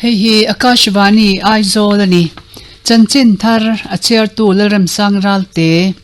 Hei hi Akashvani Aizawl a ni. Chanchin thar a chhiartu Lalremsang Ralte.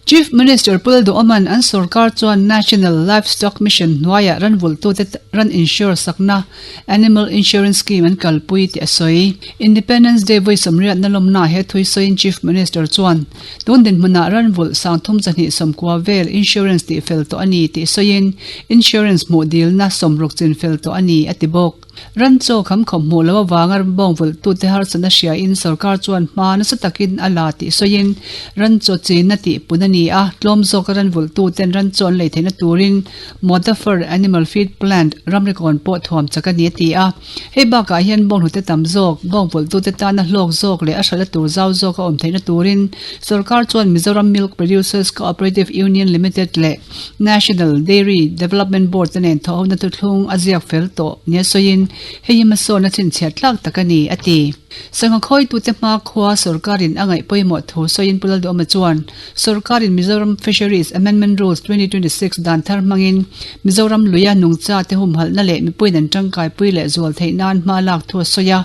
Chief Minister Pu Lalduhawman an sorkar chuan National Livestock Mission hnuaiah ran vulhtute ran insure sakna Animal Insurance Scheme an kalpui tih a sawi. Independence Day vawi sawmriatna lawmnaah he thui sawiin Chief Minister chuan tun dinhmunah ran vulh sangthum chahnih sawmkua vel insurance tihfel tawh a ni tih sawiin insurance hmuh dilna sawmruk chinfel tawh a ni a ti bawk. Ran chaw kham khawp hmuh loh avanga bawng vulhtute harsatna hriain sorkar chuan hma nasa takin a la tih sawiin ran chaw chinna tih pun a ni a, tlawm zawka ran vulhtuten ran chaw an lei theihna turin Modafar Animal Feed Plant ramrikawn pawh thuam chak a ni a ti a. Hei bakah hian bawng hnute tam zawk, bawng vulhtute tana hlawk zawk leh a hralh tur zau zawk a awm theihna turin sorkar chuan Mizoram Milk Producers Cooperative Union Limited leh National Dairy Development Board te nen thawhhona thuthlung a ziak fel tawh nia sawiin hei hi hmasawnna chhinchhiat tlak tak a ni, a ti. Sangha khawitute hma khua sorkarin a ngaih pawimawh thu sawiin Pu Lalduhawma chuan sorkarin Mizoram Fisheries Amendment Rules 2026 dan thar hmangin Mizoram luia nungcha te humhalhna leh mipuiin an tangkaipui leh zual theih nan hma lak thu a sawi a.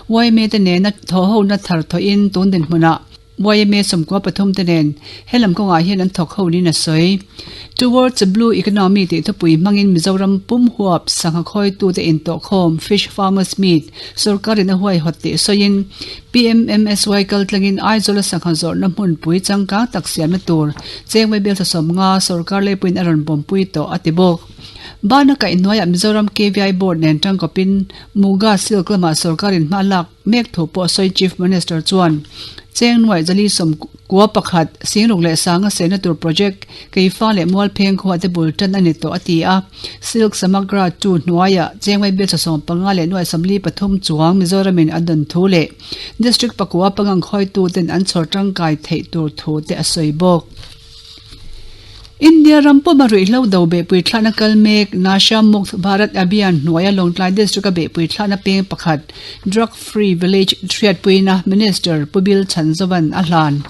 Yma te nena thawhhona thar thawhin tun dinhmunah Yma 13 te nen helam kawngah hian an thawk ho niin a sawi. Towards a Blue Economy tih thupui hmangin Mizoram pum huap sangha khawitute intawhkhawm Fish Farmers Meet sorkarin a huaihawt tih sawiin PMMSY kaltlangin Aizawla sangha zawrhna hmunpui changkang tak siamna tur chengmai bial 50 sorkar leipuiin a rawn bawmpui tawh a ti bawk. Bana kaihhnuaiah Mizoram KVI Board nen tangkawpin Muga Silk lamah sorkarin hma lak Mek thu pawh sawi Chief Minister chuan cheng nuaih zali sawmkua pakhat Singruk leh Sanga sehna tur project Keifa leh Mualpheng khua te bul tan a ni tawh a ti a. Silk Samagra 2 hnuaiah chengmai bill 75 leh nuaih 43 chuang Mizoramin a dawn thu leh District pakua pangang khawitu ten an chhawr tangkai theih tur thu te a sawi bawk. India ram puma ruihhlo do behpui thlahna kal mek Nasha Mukt Bharat Abhiyan hnuaia Lawngtlai District-a behpui thlahna peng pakhat Drug Free Village hriatpuina Minister Pu Bill Chhanzovan a hlan.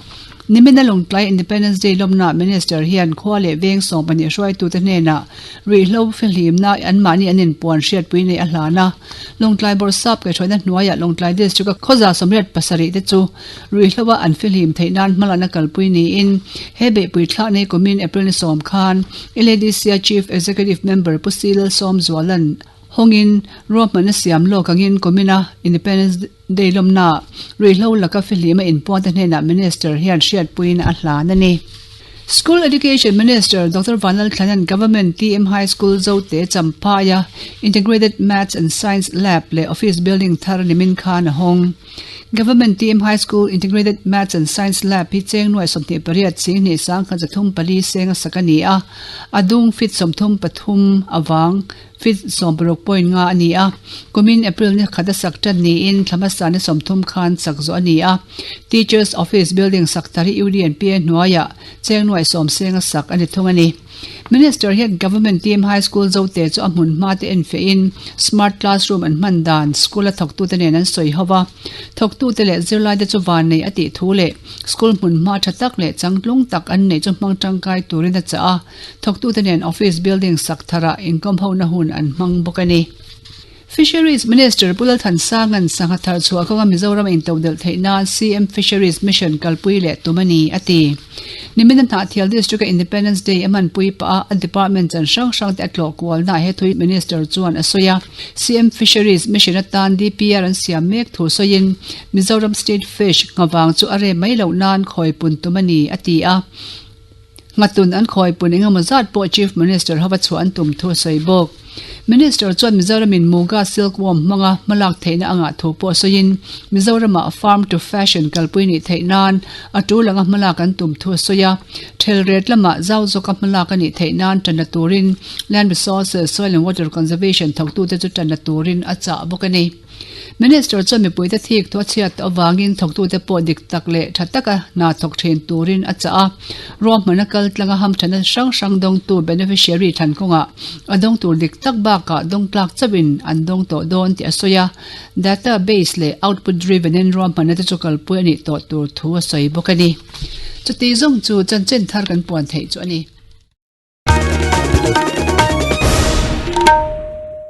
Nimina Lawngtlai Independence Day lawmnaah Minister hian khua leh veng 12 hruaitute hnenah ruihhlo fihlimna anmahni an inpuan hriatpui nei a hlan a. Lawngtlai Bawrhsap kaihhruaina hnuaiah Lawngtlai District-a khawza 87 te chu Ruihhloa an fihlim theih nan hmalakna kalpui niin he beihpui thlak nei kumin April ni sawm khan LADC-a Chief Executive Member Pu Si Lalsawmzuala'n hawngin ruahmanna siam lawk angin kumina Independence Day lawmnaah ruihhlo laka fihlim a inpuante hnenah Minister hian hriatpuiin a hlan a ni. School Education Minister Doctor Vanlalthlanan Government TM High School Zote Champhaia Integrated Maths and Science Lab leh Office Building thar nimin khan a hawng. Government TM High School Integrated Maths and Science Lab hi cheng nuai 28 sing hnih sang khat zathum pali seng a sak a ni a, a dung feet 33 avang feet 16.5 a ni a. Kumin April ni khat a sak tan niin thla hmasa ni 30 khan sak zawh a ni a. Teachers Office Building sak thar hi UDNPA hnuaiah cheng nuai sawm seng a sak a ni thung a ni. Minister hian Government Team High School Zote chu a hmun hma te enfiahin Smart Classroom an hman dan school a thawktute nen an sawi ho va. Thawktute leh zirlaite chu vannei a tih thu leh school hmun hma tha tak leh changtlung tak an neih chu hmang tangkai turin a chah a. Thawktute nen office building sak tharah inkawm hona hun an hmang bawk a ni. Fisheries Minister Pu Lalthansanga'n sangha thar chhuah kawnga Mizoram a intodelh theih nan CM Fisheries Mission kalpui leh tum a ni, a ti. Nimin a Hnahthial District-a Independence Day a hmanpui pah a, a department chan hrang hrang te a tlawh kualnaah he thui Minister chuan a sawi a. CM Fisheries Mission atan DPR an siam mek thu sawiin, Mizoram State Fish nghavang chu a rem mai loh nan khawi pun tum a ni, a ti a. Nghatun an khawi pun engemaw zat pawh Chief Minister hova chhuah an tum thu a sawi bawk. Minister chuan Mizoramin Muga Silkworm hmanga hmalak theihna a ngah thu pawh sawiin Mizoramah Farm to Fashion kalpui nih theih nan a tul anga hmalak an tum thu a sawi a. Thelret lamah zau zawka hmalak a nih theih nan tan la turin Land Resources, Soil and Water Conservation thawktute chu tan la turin a chah bawk a ni. Minister chuan mipuite thik thu a chhiat tawh avangin thawktute pawh dik tak leh tha taka hna thawk thin turin a chah a. Ruahmanna kal tlanga hamthana hrang hrang dawngtu beneficiary thlan kawngah a dawng tur dik tak bakah dawng tlak chauhin an dawng tawh dawn tih a sawi a. Data base leh output driven in ruahmanna te chu kalpui a nih tawh tur thu a sawi bawk a ni. Chuti zawng chu chanchin thar kan puan theih chu a ni.